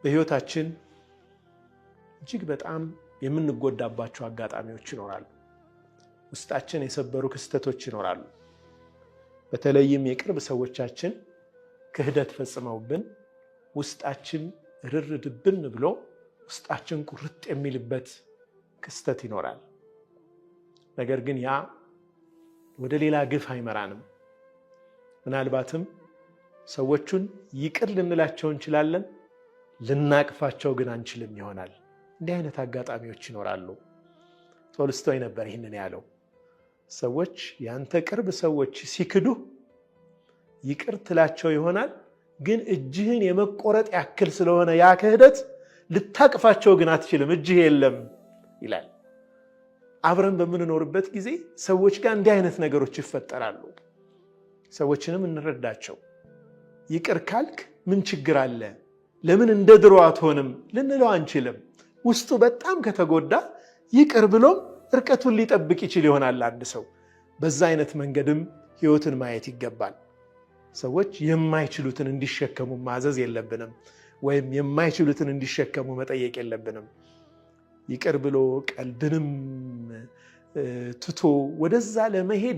በህይወታችን እጅግ በጣም የምንጎዳባቸው አጋጣሚዎች ይኖራሉ። ውስጣችን የሰበሩ ክስተቶች ይኖራሉ። በተለይም የቅርብ ሰዎቻችን ክህደት ፈጽመውብን ውስጣችን ርር ድብን ብሎ ውስጣችን ቁርጥ የሚልበት ክስተት ይኖራል። ነገር ግን ያ ወደ ሌላ ግፍ አይመራንም። ምናልባትም ሰዎቹን ይቅር ልንላቸው እንችላለን፣ ልናቅፋቸው ግን አንችልም ይሆናል። እንዲህ አይነት አጋጣሚዎች ይኖራሉ። ቶልስቶይ ነበር ይህንን ያለው። ሰዎች ያንተ ቅርብ ሰዎች ሲክዱ ይቅር ትላቸው ይሆናል፣ ግን እጅህን የመቆረጥ ያክል ስለሆነ ያ ክህደት ልታቅፋቸው ግን አትችልም፣ እጅህ የለም ይላል። አብረን በምንኖርበት ጊዜ ሰዎች ጋር እንዲህ አይነት ነገሮች ይፈጠራሉ። ሰዎችንም እንረዳቸው። ይቅር ካልክ ምን ችግር አለ? ለምን እንደ ድሮ አትሆንም ልንለው አንችልም። ውስጡ በጣም ከተጎዳ ይቅር ብሎም እርቀቱን ሊጠብቅ ይችል ይሆናል አንድ ሰው። በዛ አይነት መንገድም ህይወትን ማየት ይገባል። ሰዎች የማይችሉትን እንዲሸከሙ ማዘዝ የለብንም፣ ወይም የማይችሉትን እንዲሸከሙ መጠየቅ የለብንም። ይቅር ብሎ ቀልብንም ትቶ ወደዛ ለመሄድ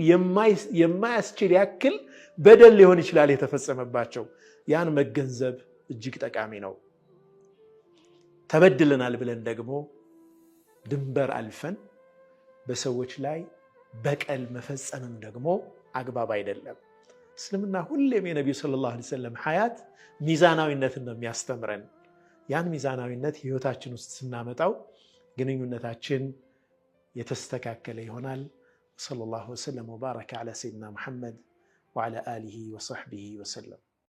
የማያስችል ያክል በደል ሊሆን ይችላል የተፈጸመባቸው። ያን መገንዘብ እጅግ ጠቃሚ ነው። ተበድለናል ብለን ደግሞ ድንበር አልፈን በሰዎች ላይ በቀል መፈጸምም ደግሞ አግባብ አይደለም። እስልምና ሁሌም የነቢዩ ሰለላሁ ዐለይሂ ወሰለም ሐያት ሚዛናዊነትን ነው የሚያስተምረን። ያን ሚዛናዊነት ህይወታችን ውስጥ ስናመጣው ግንኙነታችን የተስተካከለ ይሆናል። ሰለላሁ ወሰለም ወባረከ ዐላ ሰይድና ሙሐመድ ወዐላ አሊሂ ወሰሕቢሂ ወሰለም።